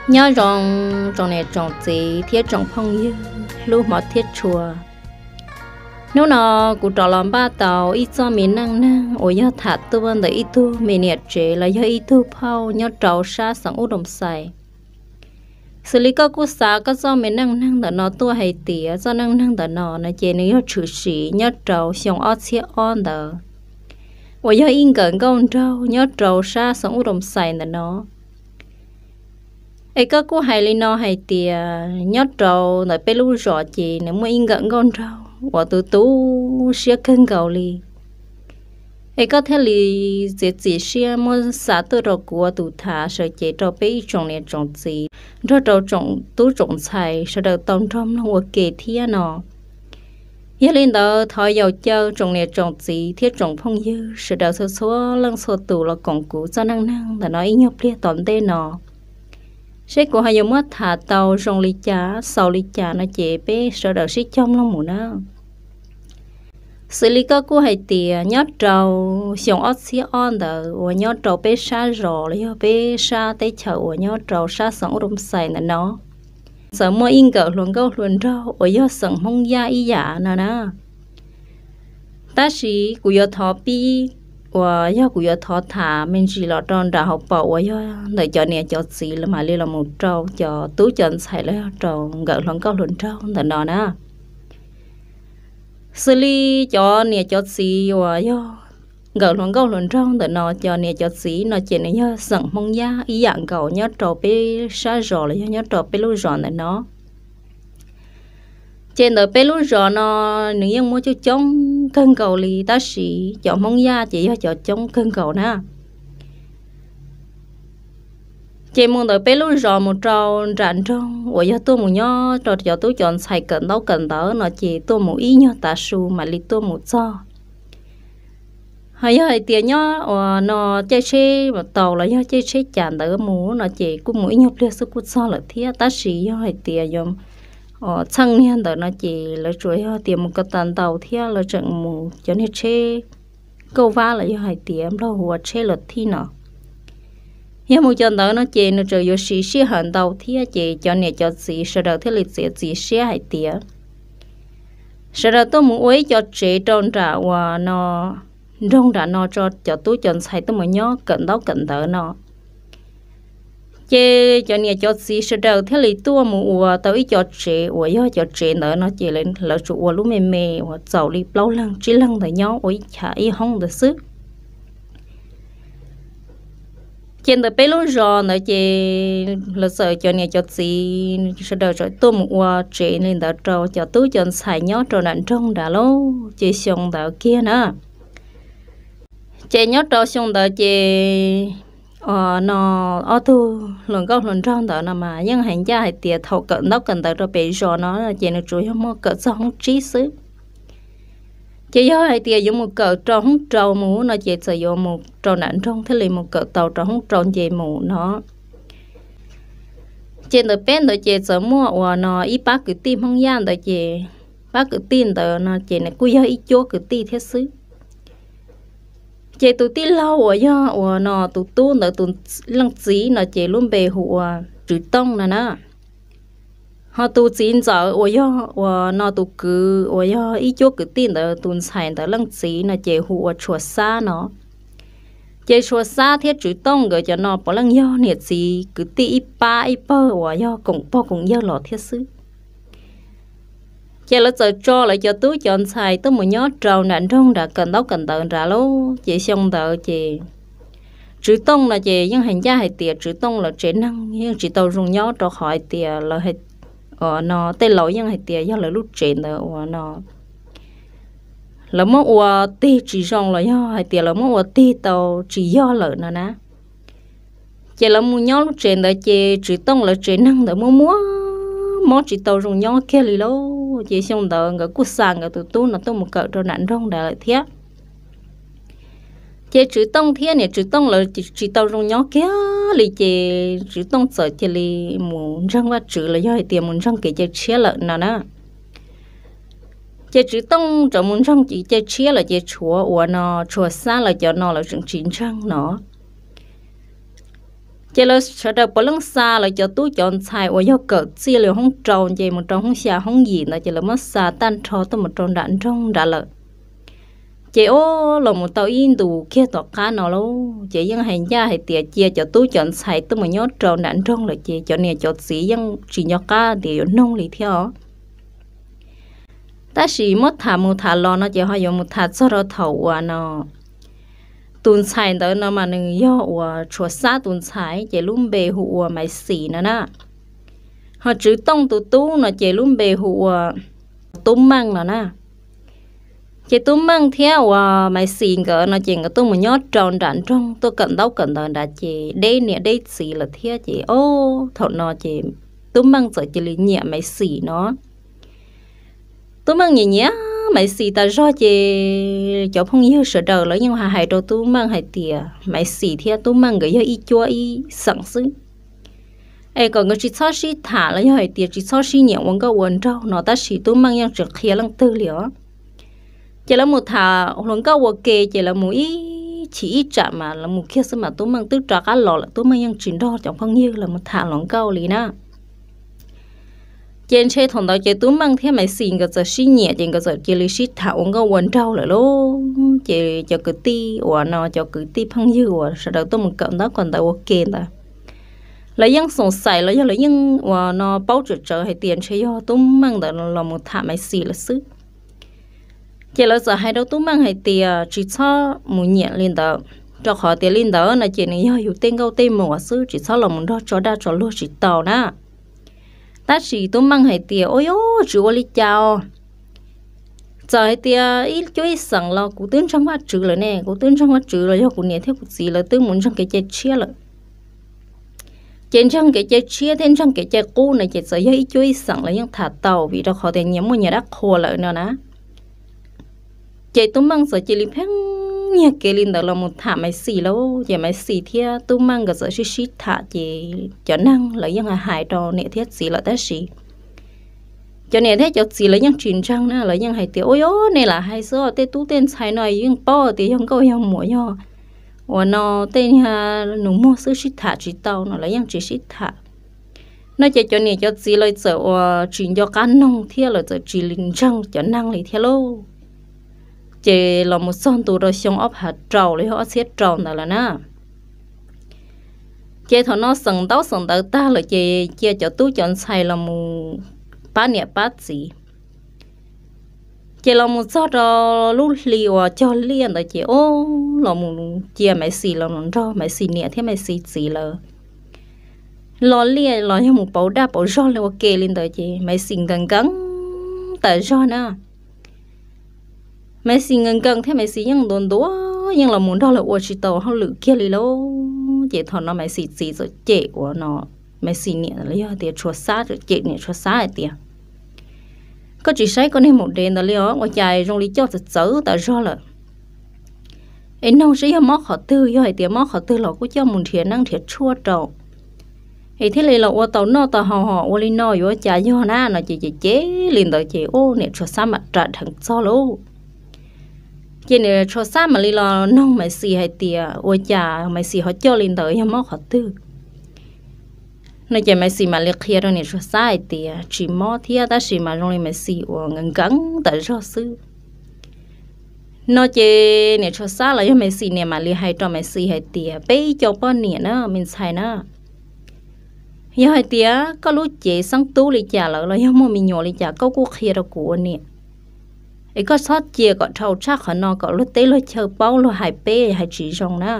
Nyob zoo tsoom niam tsoom txiv thiab tsoom phooj ywg hlub hmov thiab tshua. Hnub no kuv rov los npaj tau ib txoj me neej neeg uas yog tham tuaj ntawm ib tug me niam tsev los yog ib tug phauj nyob rau sab xeev Ub Doo Xais. Xws li koj kuj xav koj txoj me neej neeg ntawm no tuaj hais tias txoj neej neeg ntawm no no ces nws yog tshwm sim nyob rau xyoo ob txhiab ob ntawd, uas yog ib nkawm nkauj nraug nyob rau sab xeev Ub Doo Xais ntawm no. Es koj kuj hais li no hais tias nyob rau ntawm peb lub zos ces nws muaj ib nkawm nkauj nraug uas tu tu siab kawg nkaus li. Es koj thiaj li txiav txim siab muab xa tuaj rau kuv ua tus tham sawv cev rau peb ib tsoom niam tsoom txiv nrog rau tsoom tub tsoom ntxhais sawv daws tau nrog mloog ua ke thiab no. Yog li ntawd thov yaum caw tsoom niam tsoom txiv thiab tsoom phooj ywg sawv daws txhua txhua leej txhua tus los koom kuv txoj neej neeg ntawm no ib nyuag pliag tom ntej no, seb kuv ho yuav muab tham tau zoo li cas xaus li cas no ces peb sawv daws sib cog mloog mus na. Xws li koj kuj hais tias nyob rau xyoo ob txhiab ob ntawd uas nyob rau peb sab zos los yog peb sab teb chaws uas nyob rau sab xeev Ub Doo Xais ntawm no, txawm muaj ib nkawm hluas nkauj hluas nraug uas yog xeem Hmoob Yaj ib yam no na. Tab sis kuv yuav thov pib, uas yog kuv yuav thov tham me ntsis los rau nram hauv paus uas yog ntawm cov niam cov txiv lawv mam li los mus rau cov tub cov ntxhais los yog rau nkawm hluas nkauj hluas nraug ntawm no na. Xws li cov niam cov txiv uas yog nkawm hluas nkauj hluas nraug ntawm no, cov niam cov txiv no ces nws yog xeem Hmoob Yaj ib yam nkaus nyob rau peb sab zos los yog nyob rau peb lub zos ntawm no. Ces ntawm peb lub zos no nws yeej muaj coob coob kawg nkaus li, tab sis cov Hmoob Yaj ces yog cov coob kawg nkaus na. Ces mus ntawm peb lub zos mus rau nram nroog uas yog tuaj mus nyob rau cov tub cov ntxhais kawm ntaub kawm ntawv no ces tuaj mus ib nyuag tav su mam li tuaj mus txog. Ho yog hais tias nyob uas no caij tsheb tau los yog caij tsheb cas ntawd mus no ces kuj mus ib nyuag pliag xwb kuj txog lawm thiab, tab sis yog hais tias yuav txheej niag ntawd no ces lawv tsuas yog tias mus ko taw ntau thiab lawv tseem mus cov niag tsheb kauj vab los yog hais tias nplog hu ua tsheb los thij no. Yog mus cov ntawd no ces nws tseem yuav siv sij hawm ntau thiab, ces cov niam cov txiv sawv daws thiaj li txiav txim siab hais tias sawv daws tuaj mus ua ib co tsev rau nram uas no nroog nram no tso cov tub cov ntxhais tuaj mus nyob kawm ntaub kawm ntawv no. Ces cov niam cov txiv sawv daws thiaj li tuaj mus ua tau ib co tsev uas yog cov tsev ntawd no ces lawv tsuas ua lub me me uas txaus li plaub leeg tsib leeg ntawd nyob ua ib chav ib hoob ntawd xwb. Ces ntawm peb lub zos ntawd ces lawv txawm cov niam cov txiv sawv daws txawm tuaj mus ua tsev li ntawd rau cov tub cov ntxhais nyob rau nram nroog nrad lauj. Ces xyoo ntawd kiag na, ces nyob rau xyoo ntawd ces no ob tug hluas nkauj hluas nraug ntawd no mas yeej hais ncaj hais tias thaum kawm ntaub kawm ntawv rau pem zos no ces nws tsuas yog muaj kawm txog hoob tsib xwb. Ces yog hais tias yuav mus kawm rau hoob rau mus no ces txawm yuav mus rau nram nroog thiaj li mus kawm tau rau hoob rau nce mus no. Ces ntawm peb ntawd ces txawm muaj uas no ib pab kwv tij Hmoob Yaj ntawd ces pab kwv tij ntawd no ces nws kuj yog ib cuab kwv tij thiab xwb. Ces tus tij laug uas yog uas no tus tub ntawd tus leej txiv no ces lub npe hu ua Tswv Tooj no na. Ho tus txiv ntxawm uas yog uas no tus kwv uas yog ib cuab kwv tij ntawd tus ntxhais ntawd leej txiv no ces hu ua Tshua Xab no. Ces Tshua Xab thiab Tswv Tooj nkawd cov no puav leej yog niam txiv kwv tij ib pab ib pawg uas yog koom pog koom yawg los thiab xwb. Ces lawv txawm tso lawv cov tub cov ntxhais tuaj mus nyob rau nram nroog nrad kawm ntaub kawm ntawv nrad lauj. Ces xyoo ntawd ces Tswv Tooj no ces yeej hais ncaj hais tias Tswv Tooj lawv tsev neeg yeej tsis tau zoo nyob rau qhov hais tias lawv no tej laus yeej hais tias yog lawv lub tsev ntawd uas no lawv muab ua tig tsis zoo los yog hais tias lawv muab ua tig tau tsis yog lawm no na. Ces lawv mus nyob lub tsev ntawd ces Tswv Tooj lawv tsev neeg ntawd muaj muaj mob tsis tau zoo nyob kiag li lauj. Ces xyoo ntawd nkawd kuj xa nkawd tus tub no tuaj mus kawm rau nram nroog ntawd lawm thiab. Ces Tswv Tooj thiab niam Tswv Tooj lawv tsis tau zoo nyob kiag li ces Tswv Tooj txawm cia li mus ntseeg Vajtswv los yog hais tias mus ntseeg kev cai tshiab lawm no na. Ces Tswv Tooj txawm mus ntseeg kev cai tshiab lawm ces tshuav uas no Tshua Xab lawv cov no lawv tseem tsis ntseeg no. Ces lawv sawv daws puav leej xa lawv cov tub cov ntxhais uas yog kawm txij li hoob rau nce mus rau hoob xya hoob yim ntawd ces lawv muab xa tag nrho tuaj mus rau nram nroog nrad lawm. Ces o, los mus tau ib ntus kiag tom qab no lauj, ces yeej hais ncaj hais tias cia cov tub cov ntxhais tuaj mus nyob rau nram nroog lawm ces cov niam cov txiv yeej tsis nco qab tias yuav noog li thiab os. Tab sis muab tham mus tham los no ces ho yuav mus tham txog rau thaum uas no tus ntxhais ntawd no mas nws yog uas Tshuas Xab tus ntxhais ces lub npe hu ua Maiv Xis no na. Ho Tswv Tooj tus tub no ces lub npe hu ua Tub Meej no na. Ces Tub Meej thiab uas Maiv Xis nkawd no ces nkawd tuaj mus nyob rau nram nroog tuaj kawm ntaub kawm ntawv nrad ces deb niam deb txiv lawm thiab ces o, thaum no ces Tub Meej txawm cia li nyiam Maiv Xis no. Tub Meej nyiam nyiam Maiv Xis tas zog ces cov phooj ywg sawv daws lawv yeej hais hais rau Tub Meej hais tias Maiv Xis thiab Tub Meej nkawd yog ib cuab ib xeem xwb, es kom nkawd tsis txhob sib tham los yog hais tias tsis txhob sib nyiam ua nkauj ua nraug no tab sis Tub Meej yeej tsis qhia leej twg li os. Ces lawv mus tham hluas nkauj ua ke ces lawv mus ib chim ib tsam mas lawv mus kiag xwb mas Tub Meej twb rov qab los lawm, Tub Meej yeej tsis nrog cov phooj ywg lawv mus tham hluas nkauj li na. Ces ntshe thaum ntawd ces Tub Meej thiab Maiv Xis nkawd txawm sib nyiam ces nkawd txawm cia li sib tham ua nkauj ua nraug lawm lauj. Ces cov kwv tij uas no cov kwv tij phooj ywg uas sawv daws tuaj mus kawm ntaub kawm ntawv ua ke ntawd, lawv yeej xoom xaim los yog lawv yeej uas no paub tsawm tsawv hais tias ntshe yog Tub Meej ntawd los mus tham Maiv Xis lawm xwb. Ces lawv txawm hais rau Tub Meej hais tias tsis txhob mus nyiam li ntawd, rau qhov tias li ntawd no ces nws yog yus tej nkauj tej muam xwb, tsis txhob los mus nrog tso dag tso luag tsis tau na. Tab sis Tub Meej hais tias ua yog tsis ua li cas os, txawm hais tias ib cuab ib xeem los kuv twb ntseeg Vajtswv lawm ne, kuv twb ntseeg Vajtswv los yog kuv niam thiab kuv txiv lawv twb mus ntseeg kev cai tshiab lawm. Ces ntseeg kev cai tshiab thiab ntseeg kev cai qub no ces txawm yog ib cuab ib xeem los yeej tham tau vim rau qhov tias nyias muaj nyias dab qhua lawm no na. Ces Tub Meej txawm cia li pheej nyiag kev li ntawd los mus tham Maiv Xis lauj. Ces Maiv Xis thiab Tub Meej nkawd txawm sib sib tham ces cov neeg lawv yeej hais hais rau niam thiab txiv lawm tab sis cov niam thiab cov txiv lawv yeej tsis ntseeg na, lawv yeej hais tias ua yog nej lam hais xwb os, tej tub tej ntxhais no yeej paub tias yog nkauj yog muam yog uas no tej nus muag xwb sib tham tsis tau no lawv yeej tsis sib tham. No ces cov niam cov txiv lawv txawm uas tsis nco qab noog thiab lawv txawm tsis ntseeg cov neeg li thiab lauj. Ces los mus txog ntua rau xyoo ob phav rau los yog ob txhiab rau ntawd lawm na. Ces thaum no xeem ntaub xeem ntawv tag lawm ces cia cov tub cov ntxhais los mus pab niam pab txiv. Ces los mus txog rau lub hli uas cog liaj ntawd ces o, los mus cia Maiv Xis los nrog Maiv Xis niam thiab Maiv Xis txiv lawv lo liaj los yog mus pauv daj pauv zog li ua ke li ntawd ces Maiv Xis nkees nkees tas zog na. Maiv Xis nkees nkees thiab Maiv Xis yeej ntuav ntuav yeej los mus nrog lawv ua tsis tau hauj lwm kiag li lauj. Ces thaum no Maiv Xis txiv txawm cem uas no Maiv Xis niam los yog tias Tshuas Xab, txawm cem niam Tshuas Xab hais tias koj tsis saib koj niag maum dev ntawd li os, ua cas zoo li coj txawv txawv tas zog lawm. Es noog saib yog mob qhov twg, yog hais tias mob qhov twg los kuj coj mus nrhiav neeb nrhiav tshuaj rau es thiaj li los ua tau noj tau haus, ho ua li no yuav cas yog na no ces cem cem li ntawd ces ub niam Tshuas Xab mam ras dheev txog lauj. Ces niam Tshuas Xab mam li los noog Maiv Xis hais tias ua cas Maiv Xis ho coj li ntawd yog mob qhov twg no ces Maiv Xis mam li qhia rau niam Tshuas Xab hais tias tsis mob thiab tab sis mas zoo li Maiv Xis uas nkees nkees tas zog xwb. No ces niam Tshuas Xab los yog Maiv Xis niam mam li hais rau Maiv Xis hais tias peb ib co poj niam na me ntxhais na, yog hais tias koj lub cev xeeb tub li cas lawm los yog muaj me nyuam li cas koj kuj qhia rau kuv ua niam. Es koj txhob cia kom dhau tshaj qhov no kom luag teb luag chaw paub luag hais peb hais tsis zoo na.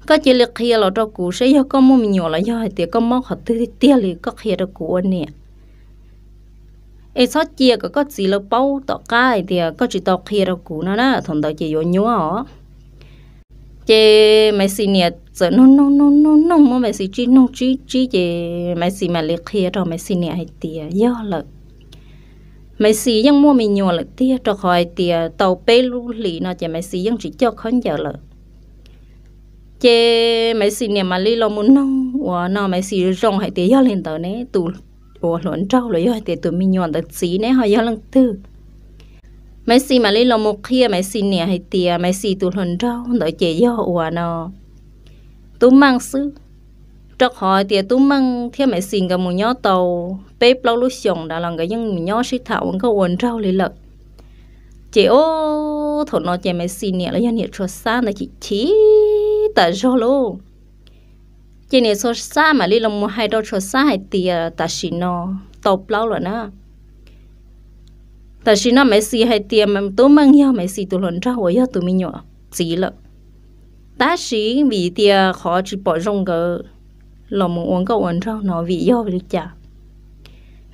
Koj cia li qhia los rau kuv saib yog koj muaj me nyuam los yog hais tias koj mob qhov twg tiag tiag li koj qhia rau kuv ua niam. Es txhob cia kom koj txiv lawv paub tom qab hais tias koj tsis tau qhia rau kuv no na, thaum ntawd ces yuav nyuaj os. Ces Maiv Xis niam txawm noog noog noog noog noog muab Maiv Xis tsib noog tsib tsib ces Maiv Xis mam li qhia rau Maiv Xis niam hais tias yog lawm, Maiv Xis yeej muaj me nyuam lawm tiag, rau qhov hais tias tau peb lub hlis no ces Maiv Xis yeej tsis coj khaub ncaws lawm. Ces Maiv Xis niam mam li los mus noog uas no Maiv Xis zoo hais tias yog li ntawd ne tus uas hluas nraug los yog hais tias tus me nyuam ntawd txiv ne ho yog leej twg. Maiv Xis mam li los mus qhia Maiv Xis niam hais tias Maiv Xis tus hluas nraug ntawd ces yog uas no Tub Meej xwb, rau qhov hais tias Tub Meej thiab Maiv Xis nkawd mus nyob tau peb plaub lub xyoos ntawd los nkawd yeej mus nyob sib tham ua nkauj ua nraug li lawm. Ces ub, thaum no ces Maiv Xis niam los yog niam Tshua Xab ntawd chim chim tas zog lauj. Ces niam Tshua Xab mam li los mus hais rau Tshua Xab hais tias tam sim no tau plaub lawm na. Tam sim no Maiv Xis hais tias Tub Meej yog Maiv Xis tus hluas nraug uas yog tus me nyuam txiv lawm, tab sis vim tias qhov tsis pom zoo nkawd los mus ua nkauj ua nraug no vim yog li cas?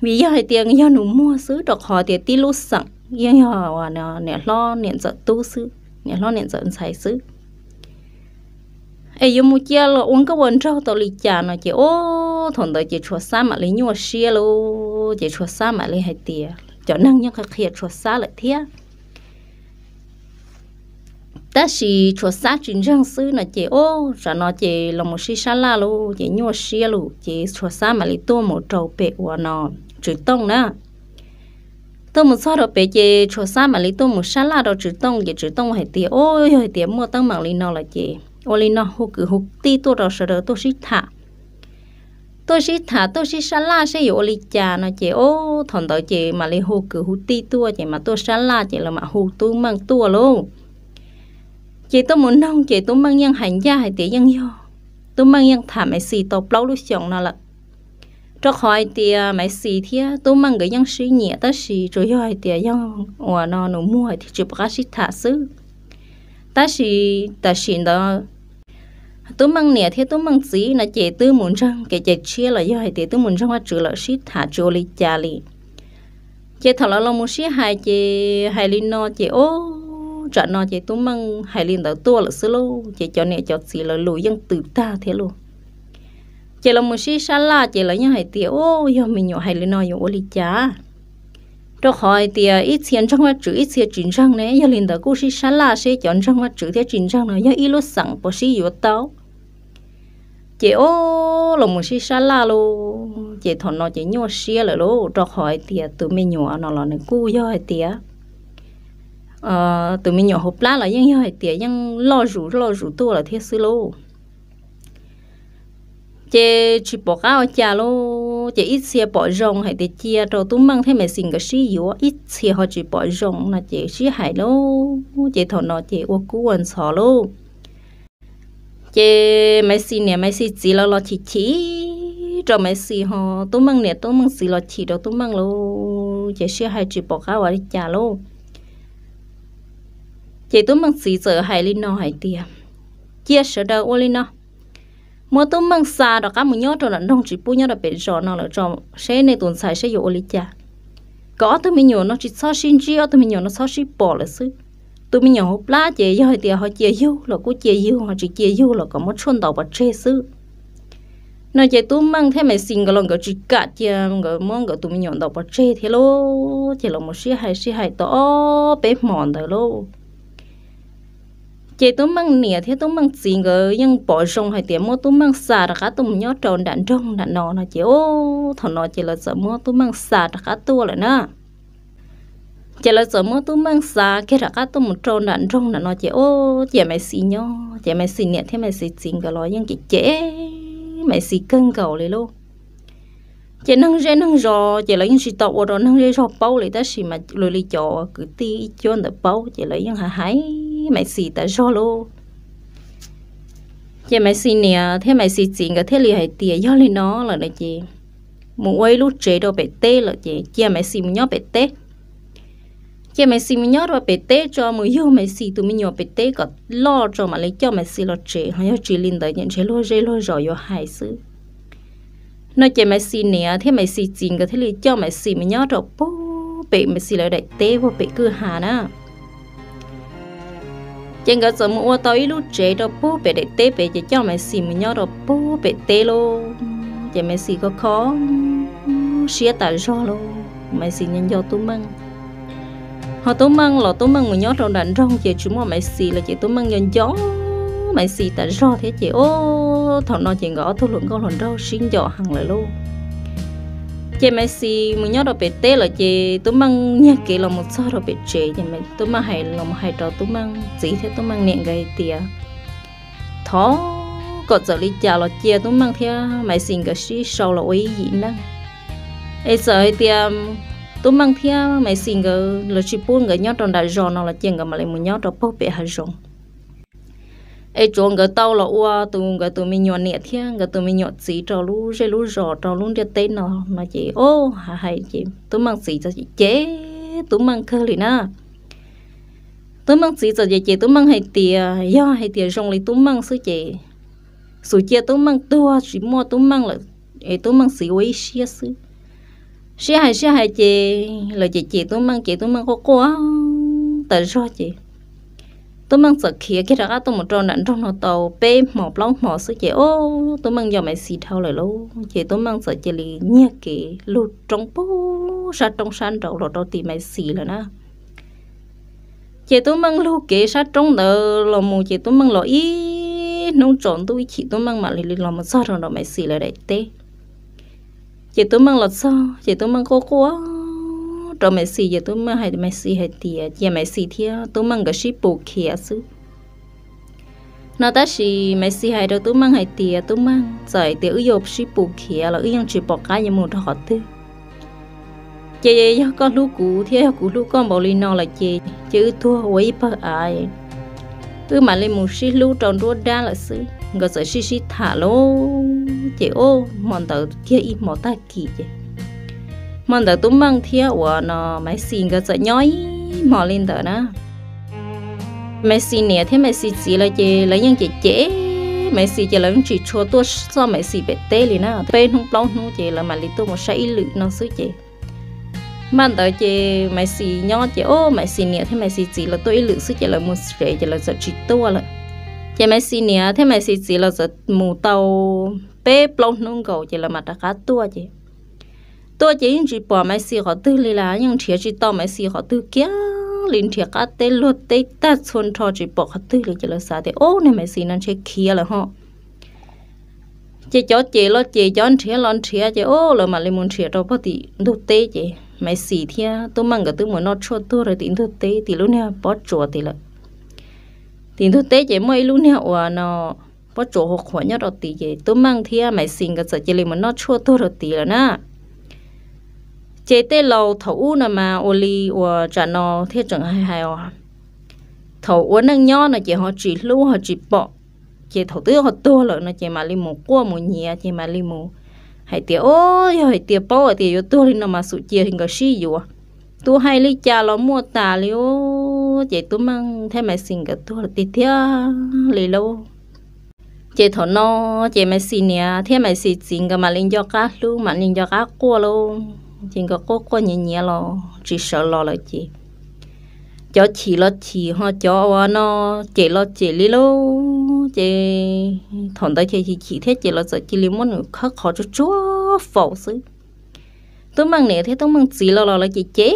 Vim yog hais tias yog nus muag xwb, rau qhov tias tib lub xeem yeej yog niam hlob niam ntxawm tub xwb, niam hlob niam ntxawm ntxhais xwb. Es yuav mus cia los ua nkauj ua nraug tau li cas no ces ub, thaum ntawd ces Tshua Xab mam li nyuaj siab lauj. Ces Tshua Xab mam li hais tias cov neeg yeej qhia qhia Tshua Xab lawm thiab, tab sis Tshua Xab tsis ntseeg xwb no ces ub, tsam no ces los mus sib sab laj lauj, ces nyuaj siab lauj, ces Tshua Xab mam li tuaj mus rau pem uas no Tswv Tooj na. Tuaj mus txog rau pem ces Tshua Xab mam li tuaj mus sab laj rau Tswv Tooj, ces Tswv Tooj hais tias ub, yog hais tias muaj teeb meem li no lawm ces ua li no hu kwv hu tij tuaj rau sawv daws tuaj sib tham. Tuaj sib tham tuaj sib sab laj seb yuav ua li cas no ces ub, thaum ntawd ces mam li hu kwv hu tij tuaj ces mam tuaj sab laj ces lawv mam hu Tub Meej tuaj lauj. Ces tuaj mus noog ces Tub Meej yeej hais ncaj hais tias yeej yog, Tub Meej yeej tham Maiv Xis tau plaub lub xyoos no lawm. Rau qhov hais tias Maiv Xis thiab Tub Meej nkawd yeej sib nyiam tab sis tsuas yog hais tias yog uas no nus muag thiaj tsis pom qab sib tham xwb. Tab sis tam sim ntawd Tub Meej niam thiab Tub Meej txiv no ces twb mus ntseeg kev cai tshiab los yog hais tias twb mus ntseeg Vajtswv lawm, sib tham tsis ua li cas li. Ces thaum lawv los mus sib hais ces hais li no ces ub, tsam no ces Tub Meej hais li ntawd tuaj lawm xwb lauj, ces cov niam cov txiv lawv lus yeej tws tag thiab lauj. Ces los mus sib sab laj ces lawv yeej hais tias ub, yog me nyuam hais li no yuav ua li cas? Rau qhov hais tias ib txhia ntseeg Vajtswv ib txhia tsis ntseeg ne, yog li ntawd kuj sib sab laj seb cov ntseeg Vajtswv thiab tsis ntseeg no yog ib lub xeem puas sib yuav tau. Ces ub, los mus sib sab laj lauj, ces thaum no ces nyuaj siab lawm lauj, rau qhov hais tias tus me nyuam no los nws kuj yog hais tias tus me nyuam hauv plab los yeej yog hais tias yeej loj zus loj zus tuaj lawm thiab xwb lauj. Ces tsis pom qab ua cas lauj, ces ib txhia pom zoo hais tias cia rau Tub Meej thiab Maiv Xis nkawd sib yuav, ib txhia ho tsis pom zoo no ces sib hais lauj, ces thaum no ces ua kub ua ntxhov lauj. Ces Maiv Xis niam Maiv Xis txiv lawv los chim chim rau Maiv Xis ho Tub Meej niam Tub Meej txiv los chim rau Tub Meej lauj, ces sib hais tsis pom qab ua li cas lauj. Ces Tub Meej txiv txawm hais li no hais tias cia sawv daws ua li no, muab Tub Meej xa rov qab mus nyob rau nram nroog tsis pub nyob rau pem zos no lawm tso, seb nej tus ntxhais seb yuav ua li cas. Kom ob tug me nyuam no tsis txhob sib ntsib, ob tug me nyuam no txhob sib pom lawm xwb. Tus me nyuam hauv plab ces yog hais tias ho cia yug los kuj cia yug, ho tsis cia yug los kom muab tshuaj ntaus pov tseg xwb. No ces Tub Meej thiab Maiv Xis nkawd los nkawd tsis kam cia nkawd muab nkawd tus me nyuam ntaus pov tseg thiab lauj, ces los mus sib hais sib hais tau ob peb hmos ntawd lauj. Ces Tub Meej niam thiab Tub Meej txiv nkawd yeej pom zoo hais tias muab Tub Meej xa rov qab tuaj mus nyob rau nram nroog nram no no ces ub, thaum no ces lawv txawm muab Tub Meej xa rov qab tuaj lawm na. Ces lawv txawm muab Tub Meej xa kiag rov qab tuaj mus rau nram nroog nram no ces ub, cia Maiv Xis nyob, ces Maiv Xis niam thiab Maiv Xis txiv nkawd los yeej cem cem Maiv Xis kawg nkaus li lauj. Ces neeg zej neeg zos ces lawv yeej tsis tau ua rau neeg zej zog paub li, tab sis mas luag li cov kwv tij ib cuab ntawd paub ces lawv yeej hais hais Maiv Xis tas zog lauj. Ces Maiv Xis niam thiab Maiv Xis txiv nkawd thiaj li hais tias yog li no lawm no ces mus ua ib lub tsev rau pem teb lawm ces cia Maiv Xis mus nyob pem teb. Cia Maiv Xis mus nyob rau pem teb tso, mus yug Maiv Xis tus me nyuam pem teb kom loj tso mam li coj Maiv Xis los tsev, ho yog tsis li ntawd ces ntshe luag zej luag zos yuav hais xwb. No ces Maiv Xis niam thiab Maiv Xis txiv nkawd thiaj li coj Maiv Xis mus nyob rau puag pem Maiv Xis lawv daim teb puag pem kwj ha na. Ces nkawd txawm mus ua tau ib lub tsev rau puag pem daim teb pem ces coj Maiv Xis mus nyob rau puag pem teb lauj. Ces Maiv Xis kho kho siab tas zog lauj, Maiv Xis nco nco Tub Meej. Ho Tub Meej los Tub Meej mus nyob rau nram nroog ces tsis muaj Maiv Xis lawm ces Tub Meej nco nco Maiv Xis tas zog thiab ces ub, thaum no ces nkawd ob tug hluas nkauj hluas nraug sib nco heev lawm lauj. Ces Maiv Xis mus nyob rau pem teb lawm ces Tub Meej nyiag kev los mus txog rau pem tsev ces Tub Meej hais los mus hais rau Tub Meej txiv thiab Tub Meej niam nkawd hais tias thov kom txawm li cas los cia Tub Meej thiab Maiv Xis nkawd sib sau los ua ib yim neej. Es txawm hais tias Tub Meej thiab Maiv Xis nkawd los tsis pub nkawd nyob rau nram zos no los cia nkawd mam li mus nyob rau puag pem hav zoov. Es tsuav nkawd tau los ua tus nkawd tus me nyuam niam thiab nkawd tus me nyuam txiv rau lub zej lub zos rau lub ntiaj teb no no ces o, hais ces Tub Meej txiv txawm cem Tub Meej kawg li na. Tub Meej txiv txawm cem cem Tub Meej hais tias yog hais tias zoo li Tub Meej xwb ces xub cia Tub Meej tuag tsis muaj Tub Meej lawm, es Tub Meej txiv ua ib siab xwb. Sib hais sib hais ces lawv cem cem Tub Meej ces Tub Meej quaj quaj tas zog ces Tub Meej txawm khiav kiag rov qab tuaj mus rau nram nroog no tau peb hmo plaub hmo xwb ces o, Tub Meej nco Maiv Xis dhau lawm lauj, ces Tub Meej txawm cia li nyiag kev lug roob puag sab roob sab nraud los rau tim Maiv Xis lawm na. Ces Tub Meej lug kev sab roob ntawd los mus ces Tub Meej los ib hnub tsaus ntuj ib chim Tub Meej mam li los mus txog rau nram Maiv Xis lawv daim teb. Ces Tub Meej los txog ces Tub Meej quaj quaj rau Maiv Xis ces Tub Meej hais Maiv Xis hais tias cia Maiv Xis thiab Tub Meej nkawd sib pus khiav xwb no. Tab sis Maiv Xis hais rau Tub Meej hais tias Tub Meej, txawm hais tias wb yuav sib pus khiav los wb yeej tsis pom qab yuav mus rau qhov twg. Ces yog koj hlub kuv thiab yog kuv hlub koj npaum li no lawm ces ces wb tuag ua ib pawg av, wb mam li mus sib hlub rau nruab dab lawm xwb. Nkawd txawm sib sib tham lauj ces o, hmo ntawd kiag ib hmo tag kis ces hmo ntawd Tub Meej thiab uas no Maiv Xis nkawd txawm nyob ib hmo li ntawd na. Maiv Xis niam thiab Maiv Xis txiv lawv ces lawv yeej cem cem Maiv Xis ces lawv yeej tsis tshua tuaj txog Maiv Xis pem teb li na. Peb hnub plaub hnub ces lawv mam li tuaj mus saib ib lwm no xwb ces npaj ntawd ces Maiv Xis nyob ces o, Maiv Xis niam thiab Maiv Xis txiv lawv tuaj ib lwm xwb ces lawv mus tsev ces lawv txawm tsis tuaj lawm. Ces Maiv Xis niam thiab Maiv Xis txiv lawv txawm mus tau peb plaub hnub nkaus ces lawv mam rov qab tuaj ces tuaj ces yeej tsis pom Maiv Xis qhov twg li las, yeej nrhiav tsis tau Maiv Xis qhov twg kiag li, nrhiav qab teb luag teb tag txhua nrho tsis pom qhov twg li ces lawv xav tias o, niag Maiv Xis no ntshe khiav lawm ho. Ces cov cem los cem, cov nrhiav los nrhiav ces o, lawv mam li mus nrhiav rau puag tim ntug teb ces Maiv Xis thiab Tub Meej nkawd twb mus noj tshuaj tuag rau tim ntug teb tim lub niag pob tsuas tid lawm. Tim ntug teb ces muaj ib lub niag uas no pob tsuas qhuav qhuav nyob rau tid ces Tub Meej thiab Maiv Xis nkawd txawm cia li mus noj tshuaj tuag rau tid lawm na. Ces tej laus thaum ub no mas ua li uas tsam no thiaj tseem hais hais os, thaum ua neej nyob no ces ho tsis hlub ho tsis pom, ces thaum twb ho tuag lawm no ces mam li mus quaj mus nyiav ces mam li mus hais tias o, yog hais tias paub hais tias yuav tuag li no mas xub cia nkawd sib yuav, tus hais li cas los muaj tas li os. Ces Tub Meej thiab Maiv Xis nkawd tuag lawm tiag tiag li lauj. Ces thaum no ces Maiv Xis niam thiab Maiv Xis txiv nkawd mam li nco qab hlub mam li nco qab quaj lauj. Ces nkawd quaj quaj nyiav nyiav los tsis sawv los lawm ces cov chim los chim ho cov uas no cem los cem li lauj. Ces thaum ntawd ces chim chim thiab ces lawv txawm cia li muab nws khawb qhov tsuag tsuag faus xwb. Tub Meej niam thiab Tub Meej txiv los los lawv cem cem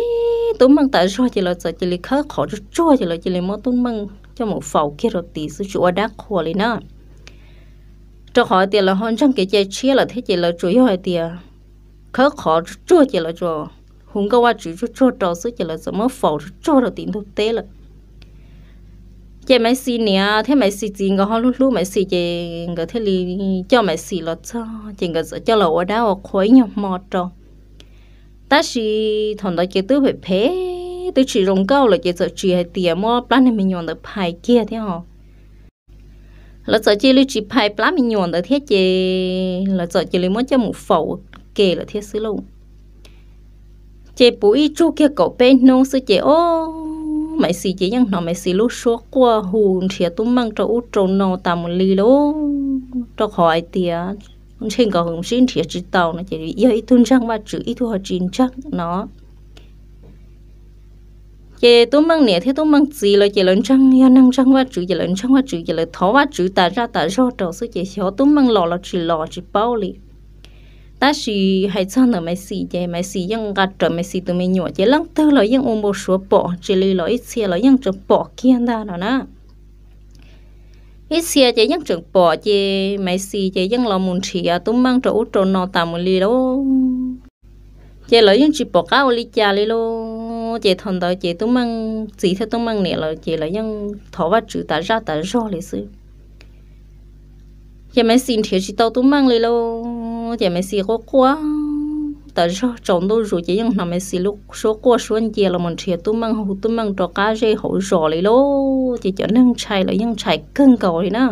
Tub Meej tas zog ces lawv txawm cia li khawb qhov tsuag tsuag ces lawv cia li muab Tub Meej coj mus faus kiag rau tid xwb tsis ua dab qhua li na. Rau qhov tias lawv ho ntseeg kev cai tshiab lawm thiab ces lawv tsuas yog hais tias khawb qhov tsuag tsuag ces lawv tsuas hu nkauj Vajtswv tsuag tsuag rau xwb ces lawv txawm muab faus tsuag tsuag rau tim ntug teb lawm. Ces Maiv Xis niam thiab Maiv Xis txiv nkawd ho hlub hlub Maiv Xis ces nkawd thiaj li coj Maiv Xis los txog ces nkawd txawm coj los ua dab ua qhua ib nyuag hmo rau. Tab sis thaum ntawd ces twb phem phem twb tsis zoo nkauj lawm ces txawm tsis hais tias muab plab niag me nyuam ntawd phais kiag thiab ho. Lawv txawm cia li tsis phais plab me nyuam ntawd thiab ces lawv txawm cia li muab coj mus faus ua ke lawm thiab xwb lauj. Ces puv ib tsug kiag kaum peb hnub xwb ces o, Maiv Xis ces yeej hnov Maiv Xis lub suab quaj hu nrhiav Tub Meej rau ub rau no tas mus li lauj. Rau qhov hais tias ntshe nkawd sib nrhiav tsis tau no ces yog ib tug ntseeg Vajtswv ib tug ho tsis ntseeg no. Ces Tub Meej niam thiab Tub Meej txiv lawv ces lawv ntseeg, yog neeg ntseeg Vajtswv ces lawv ntseeg Vajtswv ces lawv thov Vajtswv tas zaj tas zog rau xwb ces xyov Tub Meej los los tsis los tsis paub li. Tab sis hais txog ntawm Maiv Xis ces Maiv Xis yeej nqa rawv Maiv Xis tus me nyuam ces leej twg los yeej ua npau suav pom, tsis li los ib txhia los yeej tseem pom kiag ntag no na. Ib txhia ces yeej tseem pom ces Maiv Xis ces yeej los mus nrhiav Tub Meej rau ub rau no tas mus li lauj. Ces lawv yeej tsis pom qab ua li cas li lauj. Ces thaum ntawd ces Tub Meej txiv thiab Tub Meej niam lawv ces lawv yeej thov Vajtswv tas zaj tas zog li xwb. Ces Maiv Xis nrhiav tsis tau Tub Meej li lauj. Ces Maiv Xis quaj quaj tas zog, tsaus ntuj zus ces yeej hnov Maiv Xis lub suab quaj suab ncia los mus nrhiav Tub Meej, hu Tub Meej rau qab zej hauv zos li lauj. Ces cov neeg ntshai los yeej ntshai kawg nkaus li na.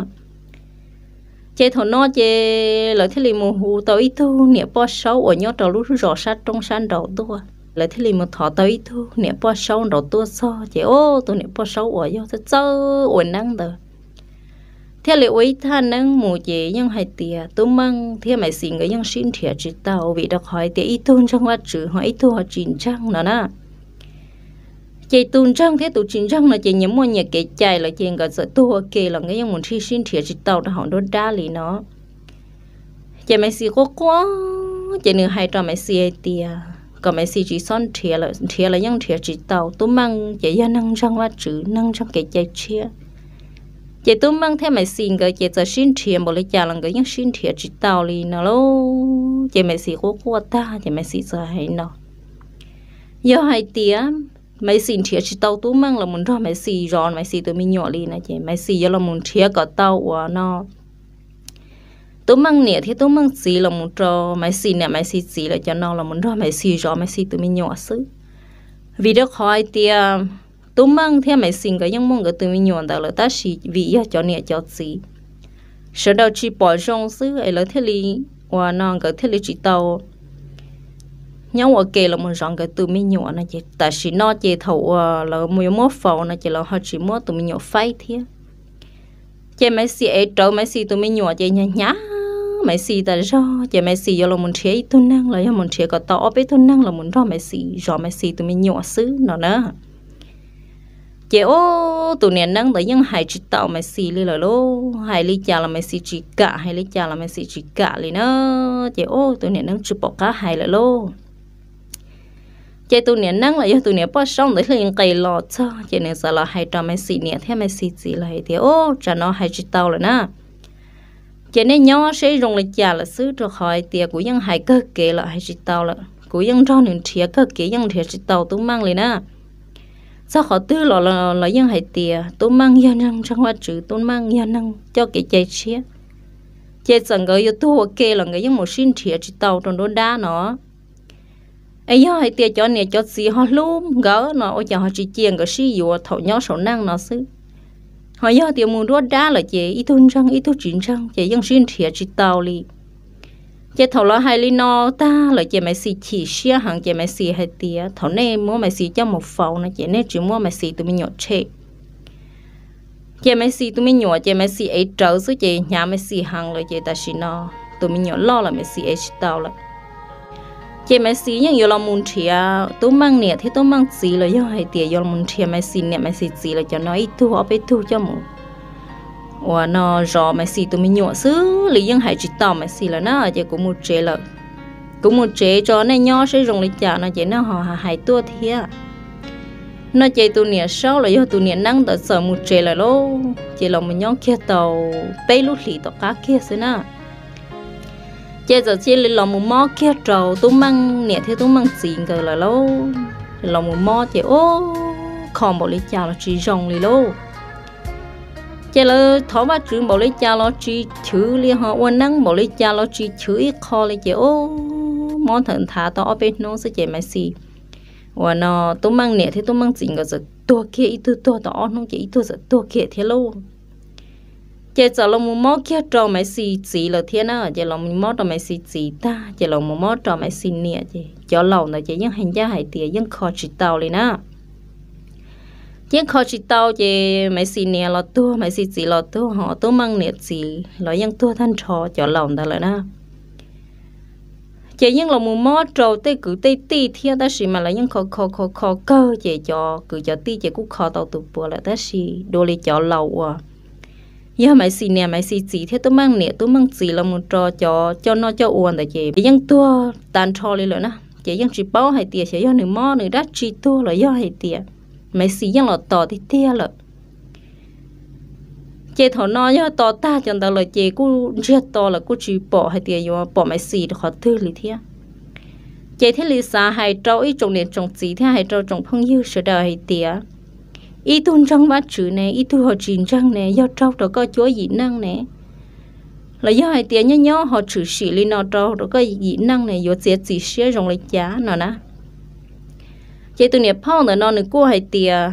Ces thaum no ces lawv thiaj li mus hu tau ib tug niam poj saub uas nyob rau lub zos sab roob sab nraud tuaj. Lawv thiaj li mus thov tau ib tug niam poj saub nraud tuaj txog ces, o, tus niam poj saub uas yog txawj ua neeb ntawd thiaj li ua ib thaj neeb mus ces yeej hais tias Tub Meej thiab Maiv Xis nkawd yeej sib nrhiav tsis tau, vim rau qhov hais tias ib tug ntseeg Vajtswv ho ib tug ho tsis ntseeg no na. Ces tus ntseeg thiab tus tsis ntseeg no ces nyias muaj nyias kev cai lawm ces nkawd txawm tuag ua ke los nkawd yeej mus nrhiav sib nrhiav tsis tau rau hauv nruab dab li no. Ces Maiv Xis quaj quaj, ces nws hais rau Maiv Xis hais tias kom Maiv Xis tsis txhob nrhiav lawm, nrhiav los yeej nrhiav tsis tau. Tub Meej ces yog neeg ntseeg Vajtswv, neeg ntseeg kev cai tshiab. Ces Tub Meej thiab Maiv Xis nkawd ces txawm sib nrhiav npaum li cas los nkawd yeej sib nrhiav tsis tau li no lauj. Ces Maiv Xis quaj quaj tag ces Maiv Xis txawm hais no, yog hais tias Maiv Xis nrhiav tsis tau Tub Meej los mus nrog Maiv Xis zov Maiv Xis tus me nyuam li no ces Maiv Xis yuav los mus nrhiav kom tau uas no Tub Meej niam thiab Tub Meej txiv los mus rau Maiv Xis niam Maiv Xis txiv lawv cov no los mus nrog Maiv Xis zov Maiv Xis tus me nyuam xwb. Vim rau qhov hais tias Tub Meej thiab Maiv Xis nkawd yeej muaj nkawd tus me nyuam ntawd lawm tab sis vim yog cov niam cov txiv sawv daws tsis pom zoo xwb es lawv thiaj li, uas no nkawd thiaj li tsis tau nyob ua ke los mus zov nkawd tus me nyuam no ces tam sim no ces thaum uas lawv mus yuav muab faus no ces lawv ho tsis muab tus me nyuam faib thiab. Ces Maiv Xis ev rawv Maiv Xis tus me nyuam ces hnyav hnyav Maiv Xis tas zog ces Maiv Xis yuav los mus nrhiav ib tug neeg los yog mus nrhiav kom tau ob peb tug neeg los mus nrog Maiv Xis zov Maiv Xis tus me nyuam xwb no na. Ces ub, tus niam neeb ntawd yeej hais tsis tau Maiv Xis li lawm lauj, hais li cas los Maiv Xis tsis kam, hais li cas los Maiv Xis tsis kam li na. Ces ub, tus niam neeb tsis pom qab hais lawm lauj. Ces tus niam neeb los yog tus niam poj saub ntawd thiaj li nqis los txog ces nws txawm los hais rau Maiv Xis niam thiab Maiv Xis txiv lawm hais tias, ub, tsam no hais tsis tau lawm na. Ces nej nyob seb zoo li cas lawm xwb, rau qhov hais tias kuv yeej hais kawg kev lawm, hais tsis tau lawm, kuv yeej nrog nws nrhiav kawg kev yeej nrhiav tsis tau Tub Meej li na. Txog qhov twg los los yeej hais tias Tub Meej yog neeg ntseeg Vajtswv, Tub Meej yog neeg coj kev cai tshiab. Ces txawm nkawd yuav tuag ua ke los nkawd yeej mus sib nrhiav tsis tau rau nruab dab no. Es yog hais tias cov niam cov txiv ho hlub nkawd no ua cas ho tsis cia nkawd sib yuav thaum nyob saum neej no xwb? Ho yog tias mus nruab dab lawm ces ib tug ntseeg ib tug tsis ntseeg ces yeej sib nrhiav tsis tau li. Ces thaum lawv hais li no tag lawm ces Maiv Xis chim siab heev ces Maiv Xis hais tias thaum nej muab Maiv Xis coj mus faus no ces nej tsis muab Maiv Xis tus me nyuam tshem. Ces Maiv Xis tus me nyuam ces Maiv Xis ev rawv xwb ces hnyav Maiv Xis heev lawm ces tam sim no tus me nyuam loj lawm Maiv Xis ev tsis tau lawm. Ces Maiv Xis yeej yuav los mus nrhiav Tub Meej niam thiab Tub Meej txiv los yog hais tias yuav los mus nrhiav Maiv Xis niam Maiv Xis txiv lawv cov no ib tug ob peb tug coj mus uas no zov Maiv Xis tus me nyuam xwb li, yeej hais tsis tau Maiv Xis lawm na. Ces kuv mus tsev lawm, kuv mus tsev tso, nej nyob seb zoo li cas no ces nej ho hais tuaj thiab. No ces tus niam saub los yog tus niam neeb ntawd txawm mus tsev lawm lauj. Ces los mus nyob kiag tau peb lub hlis tom qab kiag xwb na. Ces txawm cia li los mus mob kiag rau Tub Meej niam thiab Tub Meej txiv nkawd lawm lauj. Los mus mob ces ub, kho npaum li cas los tsis zoo li lauj. Ces lawv thov Vajtswv npaum li cas los tsis chwv li, ho ua neeb npaum li cas los tsis chwv ib qho li ces ub, mob ntawm nthav tau ob peb hnub xwb ces Maiv Xis uas no Tub Meej niam thiab Tub Meej txiv nkawd txawm tuag kiag, ib tug tuag tau ob hnub ces ib tug txawm tuag kiag thiab lauj. Ces txawm los mus mob kiag rau Maiv Xis txiv lawm thiab na. Ces los mus mob rau Maiv Xis txiv tag ces los mus mob rau Maiv Xis niam ces cov laus ntawd ces yeej hais ncaj hais tias yeej kho tsis tau li na. Yeej kho tsis tau ces Maiv Xis niam los tuag, Maiv Xis txiv los tuag, ho Tub Meej niam txiv los yeej tuag tag nrho cov laus ntawd lawm na. Ces yeej los mus mob rau tej kwv tej tij thiab tab sis mas lawv yeej kho kho kho kho kawg ces cov kwv cov tij ces kuj kho tau tus puav lawm tab sis dua li cov laus uas yog Maiv Xis niam Maiv Xis txiv thiab Tub Meej niam Tub Meej txiv los mus rau cov coj noj coj ua ntawd ces yeej tuag tag nrho li lawm na. Ces yeej tsis paub hais tias xyov yog nws mob nws dab tsi tuag los yog hais tias Maiv Xis yeej los tos tiag tiag lawm. Ces thaum no yog tos tag cov ntawd lawm ces kuj ntsiag to lawm kuj tsis pom hais tias yuav pom Maiv Xis rau qhov twg li thiab. Ces thiaj li xav hais rau ib tsoom niam tsoom txiv thiab hais rau tsoom phooj ywg sawv daws hais tias ib tug ntseeg Vajtswv ne, ib tug ho tsis ntseeg ne, yog raug rau koj cuab yim neej ne, Los yog hais tias nyob nyob ho tshwm sim li no rau rau koj yim neej ne yuav txiav txim siab zoo li cas no na. Ces tus niam phauj ntawm no nws kuj hais tias,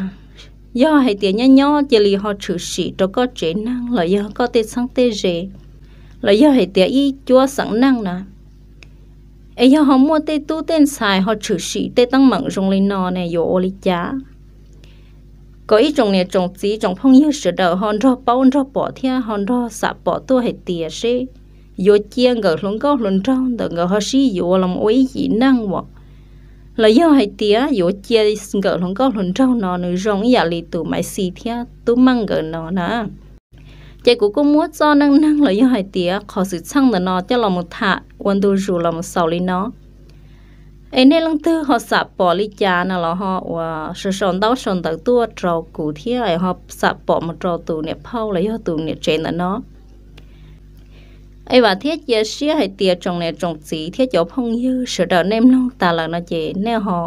yog hais tias nyob nyob cia li ho tshwm sim rau koj tsev neeg los yog koj tej txheeb tej ze, los yog hais tias ib cuab xeem neej na, es yog ho muaj tej tub tej ntxhais ho tshwm sim tej teeb meem zoo li no ne yuav ua li cas kom ib tsoom niam tsoom txiv tsoom phooj ywg sawv daws ho nrog paub nrog pom thiab ho nrog xam pom tuaj hais tias seb yuav cia nkawm hluas nkauj hluas nraug ntawm nkawd ho sib yuav los ua ib yim neej as, los yog hais tias yuav cia nkawm hluas nkauj hluas nraug no nws zoo ib yam li tus Maiv Xis thiab Tub Meej nkawd no na. Ces kuv kuj muab txoj neej neeg los yog hais tias qhov xwm txheej ntawm no coj los mus tham ua ntu zus los mus xaus li no. Es nej leej twg ho xam pom li cas no los ho uas sau sau ntaub sau ntawv tuaj rau kuv thiab es ho xam pom mus rau tus niam phauj los yog tus niam tsev ntawm no. Es vam thiab cia siab hais tias tsoom niam tsoom txiv thiab cov phooj ywg sawv daws nej mloog tas lawm no ces nej ho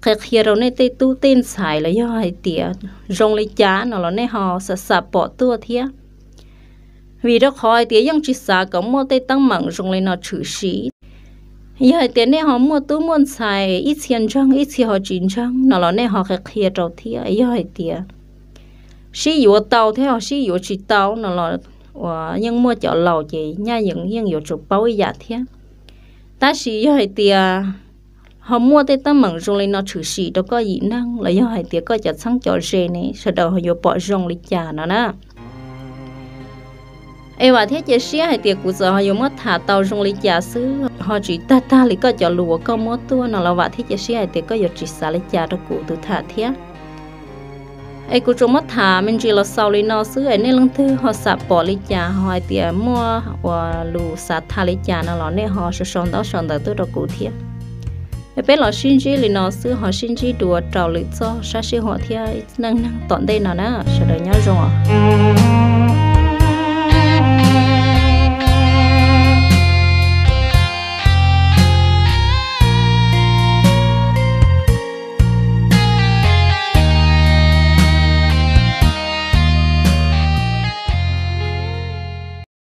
qhia qhia rau nej tej tub tej ntxhais los yog hais tias zoo li cas no los nej ho xam xam pom tuaj thiab. Vim rau qhov hais tias yeej tsis xav kom muaj tej teeb meem zoo li no tshwm sim. Yog hais tias nej ho muaj tub muaj ntxhais ib txhia ntseeg ib txhia ho tsis ntseeg no los nej ho qhia qhia rau thiab. Yog hais tias sib yuav tau thiab ho sib yuav tsis tau no los uas yeej muaj cov laus ces nyaj yeej yuav tsum paub ib yam thiab. Tab sis yog hais tias ho muaj tej teeb meem zoo li no tshwm sim rau koj yim neeg los yog hais tias koj cov txheeb cov ze ne sawv daws ho yuav pom zoo li cas no na. Es vam thiab cia siab hais tias kuv txawm ho yuav muab tham tau zoo li cas xwb ho tsis tag tag li koj cov lus uas koj muab tuaj no los vam thiab cia siab hais tias koj yuav tsis xav li cas rau kuv tus tham thiab. Es kuv tsuas muab tham me ntsis los xaus li no xwb es nej leej twg ho xam pom li cas ho hais tias muaj uas lus xav tham li cas no los nej ho sau sau ntaub sau ntawv tuaj rau kuv thiab. Es peb los sib ntsib li no xwb ho sib ntsib dua rau lwm txoj sab sij huam thiab neej neeg tom ntej no na. Sawv daws nyob zoo os.